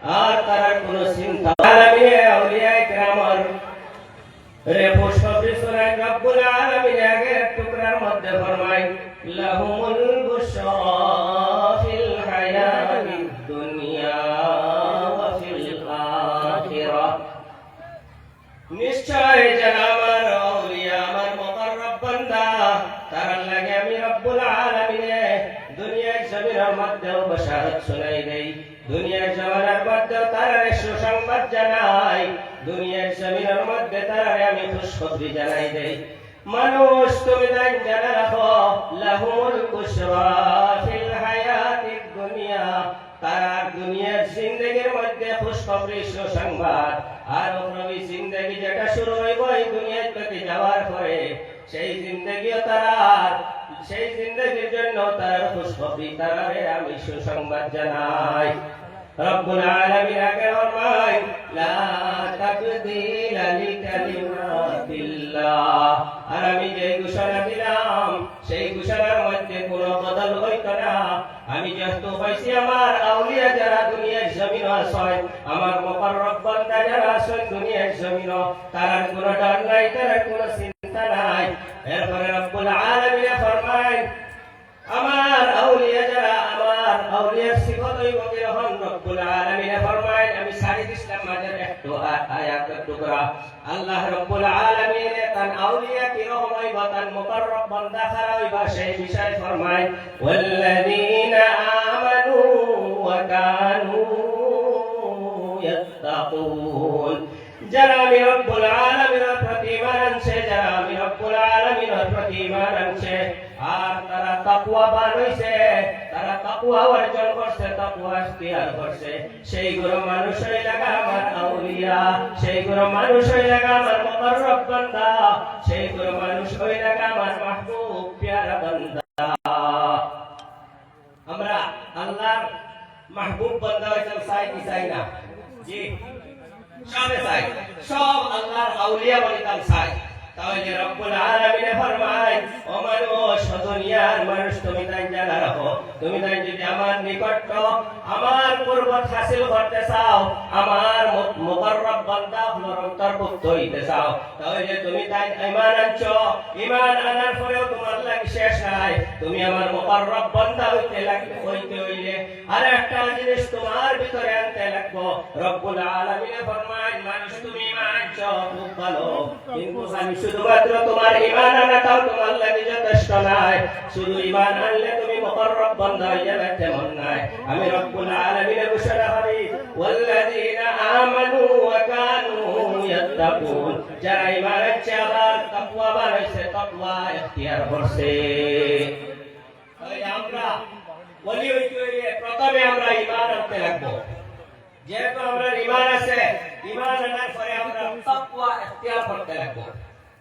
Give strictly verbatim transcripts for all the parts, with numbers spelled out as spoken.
আর তারার কোনো চিন্তা। আলামিনে আউলিয়ায়ে কেরামর রে খুশখবরি শুনাইন। রব্বুল আলামিনে আগে এক টুকরার মধ্যে ফরমাইন, "লাহুমুল বুশরা ফিল হায়াতিদ দুনিয়া ওয়া ফিল আখিরাহ।" নিশ্চয় যারা আমার আউলিয়া, আমার মুকাররব বান্দা, তারার লাগি আমি রব্বুল আলামিনে দুনিয়ার জমিনর মধ্যেও বশারত শুনাই দেই, দুনিয়ার জমিনর মধ্যেও তারারে সুসংবাদ জানাই, দুনিয়ার জমিনর মধ্যে তারারে আমি খুশখবরি জানাই দেই। মানুষ, তুমি তাইন জানা রাখো, লাহুমুল বুশরা ফিল হায়াতিদ দুনিয়া, তারার দুনিয়ার জিন্দেগির মধ্যে খুশখবরি সুসংবাদ। আর উখরবি জিন্দেগি যেটা শুরু হইব এই দুনিয়া থাকি যাওয়ার পরে, সেই জিন্দেগিও তারার, সেই জিন্দেগির জন্য তারার খুশখবরি, তারারে আমি সুসংবাদ জানাই। রব্বুল আলামিন আগে ফরমাইন, "লা তাবদীলা লিকালিমাতিল্লাহ।" আর আমি যে ঘোষণা দিলাম, সেই ঘোষণার মধ্যে কোনো বদল হইত না। আমি যেহেতু কইছি, আমার আউলিয়া যারা দুনিয়ার জমিন আছইন, আমার মুকাররব বান্দা যারা আছইন দুনিয়ার জমিন, তারার কোনো ডর নাই, তারার কোনো চিন্তা নাই। এরপরে রব্বুল আলামিনে ফরমাইন, আমার আউলিয়া যারা, আমার আউলিয়ার সিফত হইব কিরকম? রব্বুল আলামিনে ফরমাইন, আমি সারি দিছলাম মাঝের একটু আ-, আয়াতের টুকরা। আল্লাহ রব্বুল আলামিনে তান আউলিয়া কিরকম হইব, তান মুকাররব বান্দা কারা হইবা, সেই বিষয়ে ফরমাইন, "ওয়াল্লাযীনা আমানু ওয়া কানু ইয়াত্তাকুন।" যারা আমি রব্বুল আলামিনের প্রতি ঈমান আনছে, যারা আমি রব্বুল আলামিনের প্রতি ঈমান আনছে, আর তারা তাকওয়াবান হইছে, তারা তাকওয়া অর্জন করছে, তাকওয়া এখতিয়ার করছে, সেই গুলো মানুষ হইলাগা আমার আউলিয়া, সেই গুলো মানুষ হইলাগা আমার মুকাররব বান্দা, সেই গুলো মানুষ হইলাগা আমার মাহবুব পিয়ারা বান্দা। আমরা আল্লাহর মাহবুব বান্দা হইতাম চাই কি চাই না? জি, সবে চাই, সব আল্লাহর আউলিয়া বনিতাম চাই। তাহলে রব্বুল আলামিনে ফরমায়, "ও মানুষ, ও দুনিয়ার মানুষ, তুমি তাইন জানা রাখো, তুমি তাইন যদি আমার নিকটত্ব, আমার কুরবত হাসিল করতে চাও, আমার মু-, মুকাররব বান্দা অকলর অন্তর্ভুক্ত হইতে চাও, তাহলে তুমি তাইন ঈমান আনছো, ঈমান আনার পরেও তোমার লাগি শেষ নাই, তুমি আমার মুকাররব বান্দা হইতে লাগ-, হইতে হইলে আর একটা জিনিস তোমার ভিতরে আনতে লাগবো।" রব্বুল আলামিনে ফরমায়, "মানুষ, তুমি ঈমান আনছো, খুব ভালো, কিন্তু খালি শুধুমাত্র তোমার ঈমান আনাটাও তোমার লাগি যথেষ্ট নায়। শুধু ঈমান আনলে তুমি মুকাররব বান্দা হইয়া যাবে, তেমন নায়।" আমি রব্বুল আলামিনে ঘোষণা করি, "ওয়াল্লাযীনা আমানু ওয়া কানু ইয়াত্তাকুন।" যারা ঈমান আনছে আবার তাকওয়াবান হইছে, তাকওয়া এখতিয়ার করছে। তাহলে আমরা ওলি হইতে হইলে প্রথমে আমরা ঈমান আনতে লাগবো। যেহেতু আমরার ঈমান আছে, ঈমান আনার পরে আমরা তাকওয়া এখতিয়ার করতে লাগবো,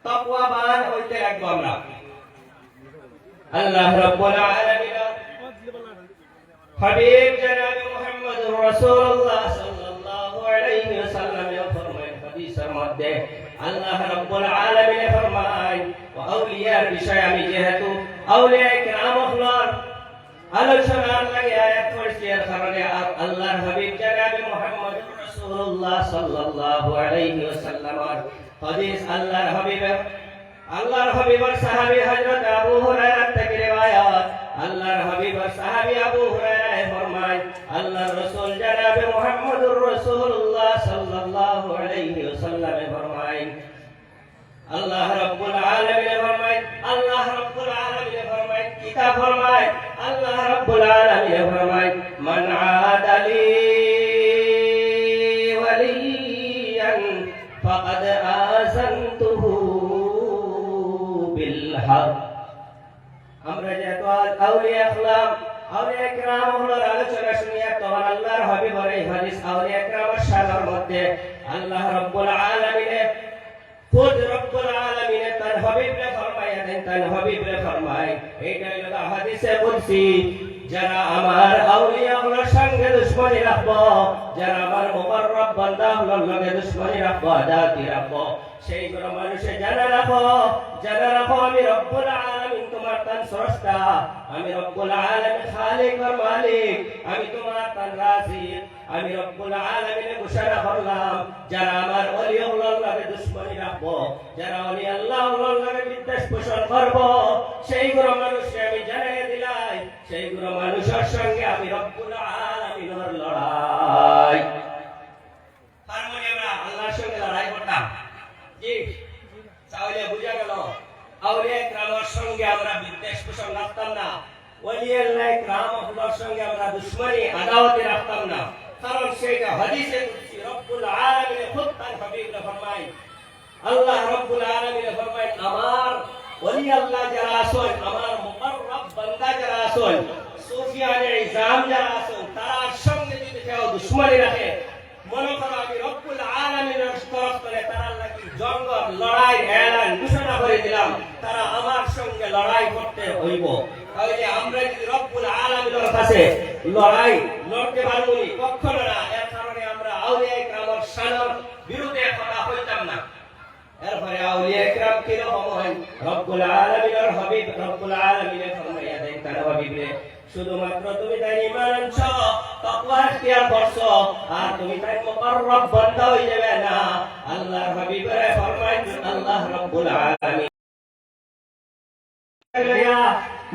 তাকওয়াবান হইতে লাগবো আমরা। আল্লাহ রাব্বুল আলামিন হাবিব জনাবে মুহাম্মদুর রাসূলুল্লাহ সাল্লাল্লাহু আলাইহি ওয়াসাল্লামে ফরমায় হাদিসের মধ্যে, আল্লাহ রাব্বুল আলামিনে ফরমায়, ও আউলিয়ার বিষয়ে আমি যেহেতু আউলিয়ায়ে কেরাম অকলর আলোচনার লাগি আয়াত পড়ছি, এর কারণে আ-, আল্লাহর হাবিব জনাবে মুহাম্মদুর রাসূলুল্লাহ সাল্লাল্লাহু আলাইহি ওয়াসাল্লামর হাদিস, আল্লাহর হাবিবের আল্লাহর হাবিবর সাহাবী হযরত আবু হুরায়রা থাকি রিওয়ায়াত। আল্লাহর হাবিবর সাহাবী আবু হুরায়রায় ফরমায়, আল্লাহর রাসূল জনাবে মুহাম্মদুর রাসূলুল্লাহ সাল্লাল্লাহু আলাইহি ওয়াসাল্লামে ফরমায়, আল্লাহ রাব্বুল আলামিনে ফরমায়, আল্লাহ রাব্বুল আলামিনে ফরমায়, কিতা ফরমায়? আল্লাহ রাব্বুল আলামিনে ফরমায়, "মান আদা লি ওয়ালিয়ান ফাকাদ আযানতুহু বিল হারব।" আমরা যেহেতু আল-, আউলিয়া ইকরাম, আউলিয়া ইকরাম অকলর আলোচনা শুনিয়া, তখন আল্লাহর হাবিবর এই হাদিস আউলিয়া ইকরামর শানর মধ্যে আল্লাহ রাব্বুল আলামিনে, খুদ রাব্বুল আলামিনে তান হাবিবরে ফরমাইয়া দেন, তান হাবিবরে ফরমায়। এইটা হইল হাদিসে কুদসি। যারা আমার আউলিয়া অকলর সঙ্গে দুশমনি রাখবো, যারা আমার মুকাররব বান্দা অকলর লগে দুশমনি রাখবো, আদাওয়াতি রাখবো, সেইগুলা মানুষে জানা রাখো, জানা রাখো, আমি রব্বুল আলামিন তুমার তান স্রষ্টা, আমি রব্বুল আলামিন খালিক আর মালিক, আমি তুমার তান রাজিক, আমি রব্বুল আলামিনে ঘোষণা করলাম, যারা আমার অলি অকলর লগে দুশমনি রাখবো, যারা অলি আল্লাহ অকলর লগে বিদ্বেষ পোষণ করবো, সেইগুলা মানুষরে আমি জানাইয়া দিলাই, সেইগুলা মানুষর সঙ্গে আমি রব্বুল আলামিনর লড়াই। তার মানে আমরা আল্লাহর সঙ্গে লড়াই করতাম। জি, তাহলে বুঝা গেল, আউলিয়া একরামর সঙ্গে আমরা বিদ্বেষ পোষণ রাখতাম না, ওলিয়াল্লাহ একরাম অকলর সঙ্গে আমরা দুশমনি আদাওয়াতি রাখতাম না, কারণ সেইটা হাদিসে কুদসি, রব্বুল আলামিনে খুদ তান হাবিবরে ফরমাইন, আল্লাহ রব্বুল আলামিনে ফরমাইন, আমার ওলি আল্লাহ যারা আছইন, আমার মুকাররব বান্দা যারা আছইন, সুফিয়ানে ইজাম যারা আছইন, তারার সঙ্গে যদি কেউ দুশমনি রাখে, মনে করো আমি রব্বুল আলামিনর তরফ তনে তারার লাগি জঙ্গর লড়াই এলান ঘোষণা করি দিলাম, তারা আমার সঙ্গে লড়াই করতে অইবো। তাইলে আমরা যদি রব্বুল আলামিনর কাছে লড়াই লড়তে পারমুনি, কখনো না। এর কারণে আমরা আউলিয়া একরামর শানর বিরুদ্ধে কথা কইতাম না। এরপরে আউলিয়া একরাম কিরকম অইন? রব্বুল আলামিনর হাবিব, রব্বুল আলামিনে ফরমাইয়া দেইন তান হাবিবরে, শুধুমাত্র তুমি তাইন ঈমান আনছো, তাকওয়া ইখতিয়ার করছো, আর তুমি তাইন মুকাররব বান্দা অইযাবে না। আল্লাহর হাবিবরে ফরমাইন, আল্লাহ রব্বুল আলামিন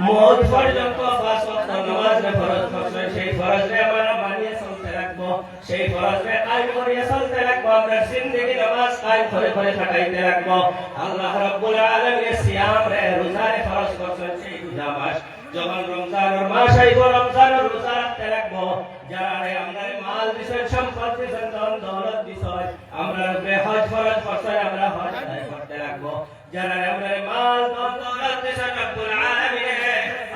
মউত পর্যন্ত পাঁচ ওয়াক্ত নামাজরে ফরজ করছইন, সেই ফরজরে আমরা মানিয়া চলতে লাগবো, সেই ফরজরে কায়েম করিয়া চলতে লাগবো, আমরা জিন্দেগি নামাজ কায়েম করি করি কাটাইতে লাগবো। আল্লাহ রব্বুল আলামিনে সিয়ামরে, রোজারে ফরজ করছইন, সেই রোজা মাস যখন রমজানর মাস আইবো, রমজানর রোজা রাখতে লাগবো। যারারে আমরারে মাল দিছইন, সম্পদ দিছইন, ধন দৌলত দিছইন, আমরার উপরে হজ ফরজ করছইন, আমরা হজ আদায় করতে লাগবো। যারারে আমরারে মাল ধন দৌলত দিছইন রব্বুল আলামিনে,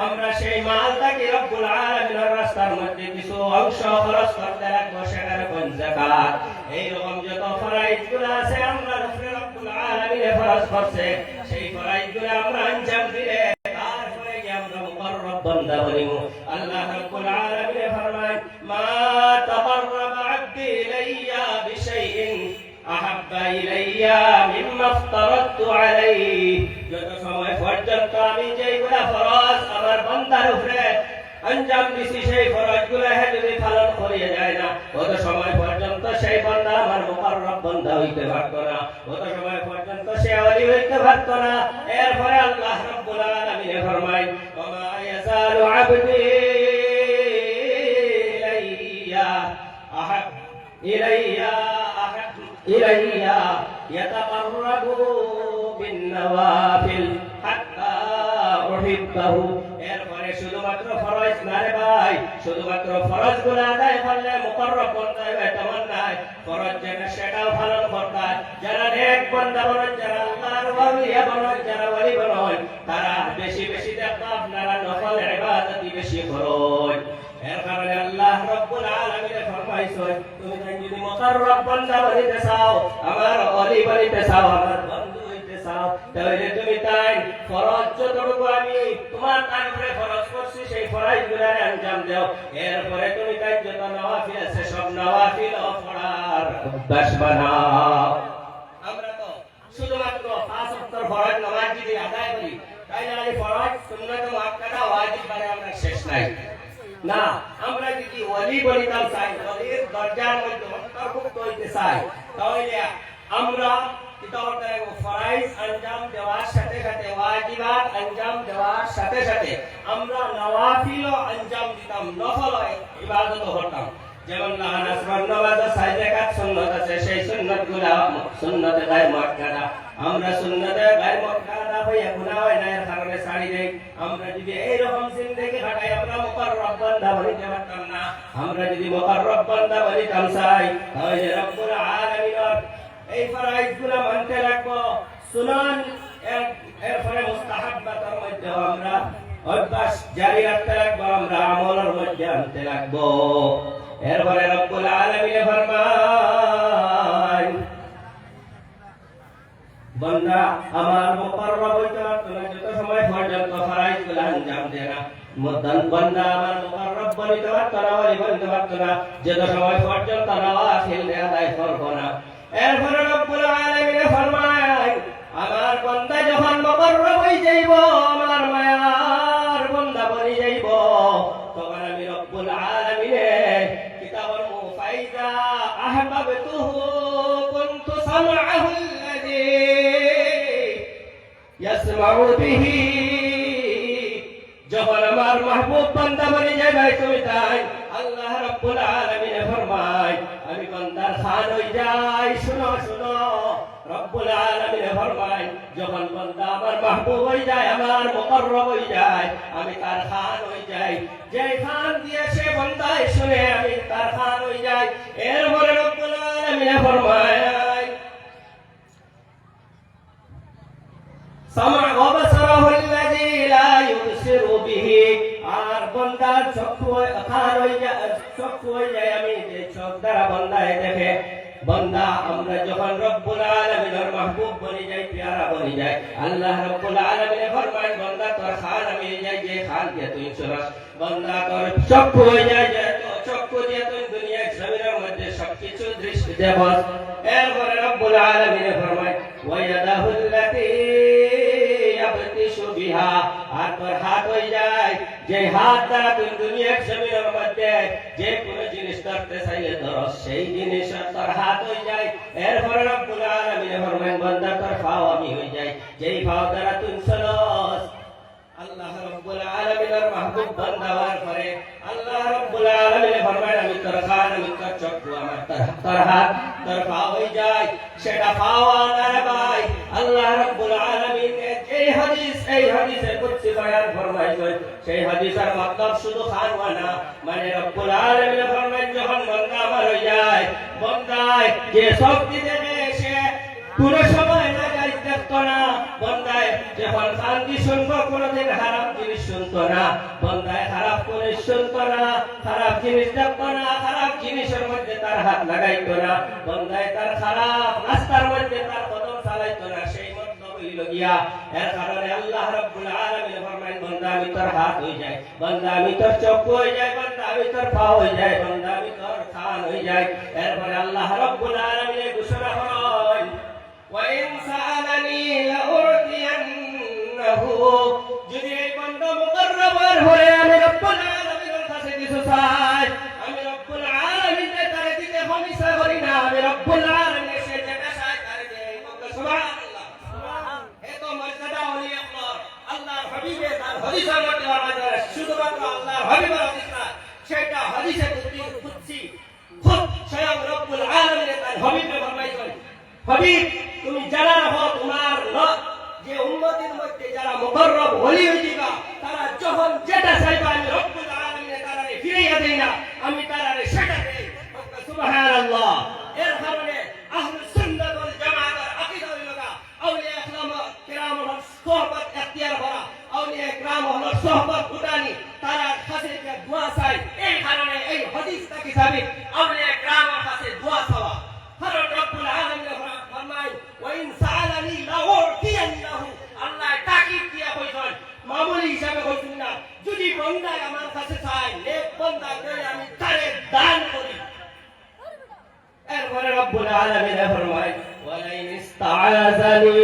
আমরা সেই মাল থাকি রব্বুল আলামিনর রাস্তার মধ্যে কিছু অংশ খরচ করতে লাগবো, সেটারে কইন যাকাত। এইরকম যত ফরাইজ গুলা আছে আমরার উপরে রব্বুল আলামিনে ফরজ করছে, সেই ফরাইজ গুলা আমরা আঞ্জাম দিলে তারপরে গিয়া আমরা মুকাররব বান্দা বনিমু। আল্লাহ রব্বুল আলামিনে ফরমাইন, মা তাকাররাবা আবদি ইলাইয়া বিশাইইন আহাব্বা ইলাইয়া মিম্মা ইফতারাদতু আলাইহি। যত সময় পর্যন্ত আমি যেইগুলা ফরজ আমার বান্দার উপরে আঞ্জাম দিছি, সেই ফরজগুলা হে যদি পালন করিয়া যায় না, অত সময় পর্যন্ত সেই বান্দা আমার মুকাররব বান্দা অইতে পারতো না, অত সময় পর্যন্ত সে অলি অইতে পারতো না। এরপরে আল্লাহ রাব্বুল আলামিনে ফরমাইন, ওয়া মা ইয়াজালু আবদি ইলাইয়া আহাব ইলাইয়া আহাব ইলাইয়া ইয়াতাকাররাবু বিন নাওয়াফিল হাত্তা উহিব্বাহু। এরপরে শুধুমাত্র ফরজ না রে ভাই, শুধুমাত্র ফরজগুলা আদায় করলে মুকাররব বান্দা অইবে তেমন নায়। ফরজ যেটা সেটাও পালন করতা। যারা নেক বান্দা বনইন, যারা আল্লাহর আউলিয়া বনইন, যারা ওলি বনইন, তারা বেশি বেশি দেখবা আপনারা নফল ইবাদতি বেশি করইন। এর কারণে আল্লাহ রাব্বুল আলামিনে ফরমাইছইন, তুমি তাইন যদি মুকাররব বান্দা বনিতে চাও, আমার ওলি বনিতে চাও, আমার বন্ধু অইতে চাও, তাইলে তুমি তাইন ফরজ যতটুকু আমি তুমার তান উপরে ফরজ করছি, সেই ফরজগুলারে আঞ্জাম দেও। এরপরে তুমি তাইন যত নওয়াফিল আছে, সব নওয়াফিলও পড়ার অভ্যাস বানাও। আমরা তো শুধুমাত্র পাঁচ ওয়াক্তর ফরজ নামাজ যদি আদায় করি, তাইলে খালি ফরজ, সুন্নত মুআক্কাদা, ওয়াজিব বাদে আমরা শেষ নাই। না, আমরা যদি ওলি বনিতাম চাই, ওলির দরজার মধ্যে অন্তর্ভুক্ত অইতে চাই, তাইলে আমরা কিতা করতে লাগবো? ফরাইজ আঞ্জাম দেওয়ার সাথে সাথে, ওয়াজিবাত আঞ্জাম দেওয়ার সাথে সাথে আমরা নওয়াফিলও আঞ্জাম দিতাম, নফল ইবাদতও করতাম। যেমন লাহান আসরর নামাজর চাইর রাকাত সুন্নত আছে, সেই সুন্নতগুলা সুন্নতে গায়র মুআক্কাদা। আমরা সুন্নতে গায়র মুআক্কাদা অইয়া গুনাহ অয় না, এর কারণে ছাড়ি দেই। আমরা যদি এইরকম জিন্দেগি কাটাই, আমরা মুকাররব বান্দা বনিতে পারতাম না। আমরা যদি মুকাররব বান্দা বনিতাম চাই, তাইলে রব্বুল আলামিনর এই ফরাইজগুলা মানতে লাগবো। সুনান এর, এরপরে মুস্তাহাব্বাতর মধ্যে আমরা অভ্যাস জারি রাখতে লাগবো, আমরা আমলর মধ্যে আনতে লাগবো। এরপরে রব্বুল আলামিনে ফরমাইন, বান্দা আমার মুকাররব অইতে পারতো না, যত সময় পর্যন্ত ফরাইজগুলা আঞ্জাম দেয় না। মুদ্দান বান্দা আমার মুকাররব বনিতে পারতো না, ওলি বনিতে পারতো না, যত সময় পর্যন্ত নওয়াফিল আদায় করবো না। এরপরে রব্বুল আলামিনে ফরমায়, আমার বান্দা যখন মুকাররব অই যাইবো, আমার মায়ার বান্দা বনি যাইবো, তখন আমি রব্বুল আলামিনে কিতাবর মু-, فإذا أحببته كنت سمعه الذي يسمع به। যখন আমার মাহবুব বান্দা বনি যাইবায় তুমি তাইন, আল্লাহ রব্বুল আলামিনে ফরমায়, আমি বান্দার কান অই যাই, শুনো, শুনো। রব্বুল আলামিনে ফরমায়, যখন বান্দা আমার মাহবুব অই যায়, আমার মুকাররব অই যায়, আমি তার কান অই যাই। যে কান দিয়া সে বান্দায় শুনে, আমি তার কান অই যাই। এরপরে রব্বুল আলামিনে ফরমায়, سمع وبصره الذي لا يبصر به। আর বান্দার চক্ষু অই-, কান অই যা-, চক্ষু অই যায় আমি যে চোখ দ্বারা বান্দায় দেখে। বান্দা, আমরা যখন রব্বুল আলামিনর মাহবুব বনি যাই, পিয়ারা বনি যাই, আল্লাহ রব্বুল আলামিনে ফরমাইন, বান্দা, তোর কান আমি অই যাই যে কান দিয়া তুই শুনস। বান্দা, তোর চক্ষু অই যায় যে তো-, চক্ষু দিয়া তুই দুনিয়ার জমিনর মধ্যে সবকিছু দৃষ্টি দেখস। এরপরে রব্বুল আলামিনে ফরমাইন, ويده التي يبطش بها। আর তোর হাত অই যায়, যে হাত দ্বারা তুই দুনিয়ার জমিনর মধ্যে যে কোনো জিনিস ধরতে চাইলে ধরস, সেই জিনিস তোর হাত অই যায়। এরপরে রব্বুল আলামিনে ফরমাইন, বান্দা, তোর পাও আমি অই যাই, যেই পাও দ্বারা তুই চলস। আল্লাহ রব্বুল আলামিনর মাহবুব বান্দা অওয়ার পরে আল্লাহ রব্বুল আলামিনে ফরমাইন, আমি তোর কান, আমি তোর চক্ষু, আমার তোর, তোর হাত, তোর পাও অই যায়। সেটা পাও না রে ভাই। আল্লাহ রব্বুল আলামিনে যেই হাদিস, এই হাদিসে কুদসি বয়ান ফরমাইছইন, সেই হাদিসর মতলব শুধু কান অওয়া না, মানে রব্বুল আলামিনে ফরমাইন, যখন বান্দা আমার অই যায়, বান্দায় যে চোখ দি দেখে সে কোনো সময় নাজায়েজ দেখতো না। বান্দায় যখন কান দি শুনবো, কোনোদিন হারাম জিনিস শুনতো না। বান্দায় খারাপ জিনিস শুনতো না, খারাপ জিনিস দেখতো না, খারাপ জিনিসর মধ্যে তার হাত লাগাইতো না। বান্দায় তার খারাপ রাস্তার মধ্যে তার কদম চালাইতো না। সেই মতলব অইলো গিয়া। এর কারণে আল্লাহ রাব্বুল আলামিন ফরমাইন, বান্দা, আমি তোর হাত অই যাই, বান্দা, আমি তোর চক্ষু অই যাই, বান্দা, আমি তোর পাও অই যাই, বান্দা, আমি তোর কান অই যাই। এরপরে আল্লাহ রাব্বুল আলামিনে ঘোষণা করইন, وإن سألني لأعطينه। যদি এই বান্দা মুকাররব অওয়ার পরে আমি রাব্বুল আলামিনর কাছে কিছু চাই, আমি রাব্বুল আলামিনে তারে দিতে হমিসা করি না, আমি রাব্বুল আলামিনে সে যেটা চায় তারে দেই। সুবহানাল্লাহ। এত মর্যাদা অলি অকলর। আল্লাহর হাবিবে তার হাদিসর মধ্যে ফরমাইছইন, শুধুমাত্র আল্লাহর হাবিবর হাদিস না, সেটা হাদিসে কুদসি, কুদসি। খুদ স্বয়ং রব্বুল আলামিনে তার হাবিবরে ফরমাইছইন, হাবিব, তুমি জানা রাখো, তোমার ল-, যে উম্মতির মধ্যে যারা মুকাররব ওলি অইযিবা, তারা যখন যেটা চাইবা, আমি রব্বুল আলামিনে তারারে ফিরাইয়া দেই না, আমি তারারে সেটা দেই। সুবহানাল্লাহ। এর কারণে আহলুস সুন্নাত ওয়াল জামাতর আকীদা অইলো গিয়া আউলিয়া একরাম, কেরাম অকলর সোহবত এখতিয়ার করা, আউলিয়া একরাম অকলর সোহবত উঠানি, তারার কাছে গিয়া দোয়া চাই। এই কারণে এই হাদিস থাকি সাবিত আউলিয়া একরামর কাছে দোয়া চাওয়া। কারণ রব্বুল আলামিন ফরমায়, "ওয়া ইন সাআলানি লাউতিয়ান্নাহু।" আল্লায় তাকিদ দিয়া কইছইন, মামুলি হিসাবে কইছইন না। যদি বন্দায় আমার কাছে চায়, নেক বন্দায় চায়, আমি তারে দান করি। এরপরে রব্বুল আলামিনে ফরমায়, "ওয়ালাইন ইস্তাআযানি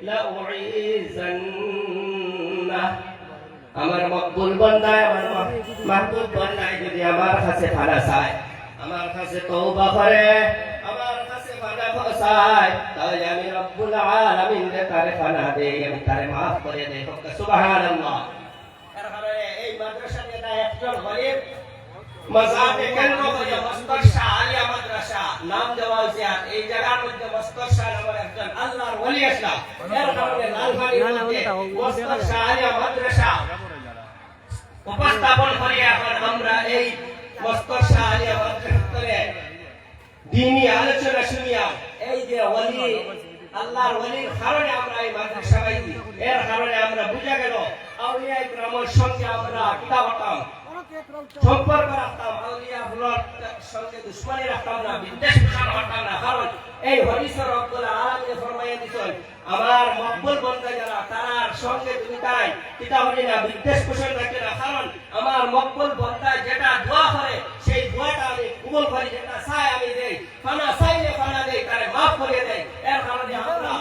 লাউইযান্নাহ।" আমার মকবুল বান্দায়, আমার মহ-, মাহবুব বান্দায় যদি আমার কাছে পানা চায়, আমার কাছে তওবা করে, আমার কাছে পানা চায়, তাহলে আমি রব্বুল আলামিন তারে পানা দেই, আমি তারে মাফ করে দেই। সুবহানাল্লাহ। এর কারণে এই মাদ্রাসার নেতা একজন হলিম, মাজারকে কেন্দ্র করে মস্তর শাহ আলিয়া মাদ্রাসা নাম দেওয়া হয়েছে। আর এই জায়গার মধ্যে মস্তর শাহ নামের একজন আল্লাহর ওলি আসলা। এর কারণে লালপানির মধ্যে মস্তর শাহ আলিয়া মাদ্রাসা উপস্থাপন করি। এখন আমরা এই মস্তর শাহ আলিয়া মাদ্রাসা করে দিনি আলোচনা শুনিয়া এই যে ওলি, আল্লাহর ওলির কারণে আমরা এই মাদ্রাসা পাইছি, এর কারণে আমরা বুঝা গেল আউলিয়া ইকরামর সঙ্গে আমরা কিতা করতাম, সম্পর্ক রাখতাম, আউলিয়া অকলর সঙ্গে দুশমনি রাখতাম না, বিদ্বেষ পোষণ করতাম না। কারণ এই হাদিসে রব্বুল আলামিন ফরমাইয়া দিছেন, আমার মকবুল বন্দা যারা, তারার সঙ্গে তুমি তাই কিতা করি না, বিদ্বেষ পোষণ রাখে না, কারণ আমার মকবুল বন্দা যেটা দোয়া করে, সেই দোয়াটা আমি কবুল করি, যেটা চায় আমি দেই, ফানা চাইলে ফানা দেই, তারে মাফ করে দেই। এর কারণে আমরা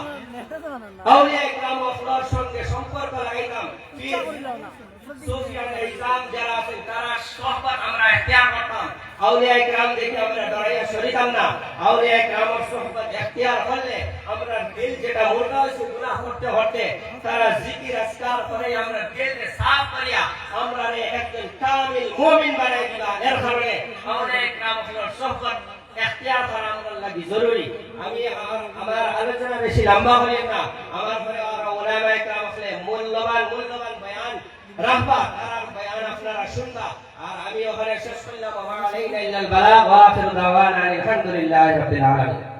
আউলিয়া ইকরাম অকলর সঙ্গে সম্পর্ক লাগাইতাম। পীর সুফিয়ানে ইজাম যারা আছেন, তারা সোহবত আমরা এখতিয়ার করতাম। আউলিয়া ইকরাম দেখে আমরা ডরাইয়া সরিতাম না। আউলিয়া ইকরামর সোহবত এখতিয়ার করলে আমরা দিল যেটা মুর্দা হয়েছে গুনাহ করতে করতে, তারা জিকির আজকার করে আমরা দিলকে সাফ করিয়া আমরা একজন কামিল মুমিন বানাই দিবা। এর কারণে আউলিয়া ইকরাম অকলর সোহবত এখতিয়ার করা আমরার লাগি জরুরি। আমি আমার, আমার আলোচনা বেশি লম্বা করিয়ার না। আমার পরে আরো উলামায়ে কেরাম আছলে মূল্যবান, মূল্যবান বয়ান রাখবা, তারার বয়ান আপনারা শুনবা। আর আমি ওখানে শেষ করলাম, ওয়া মা আলাইনা ইল্লাল বালাগ, ওয়া আখিরু দাওয়ানা আনিল হামদুলিল্লাহি রাব্বিল আলামিন।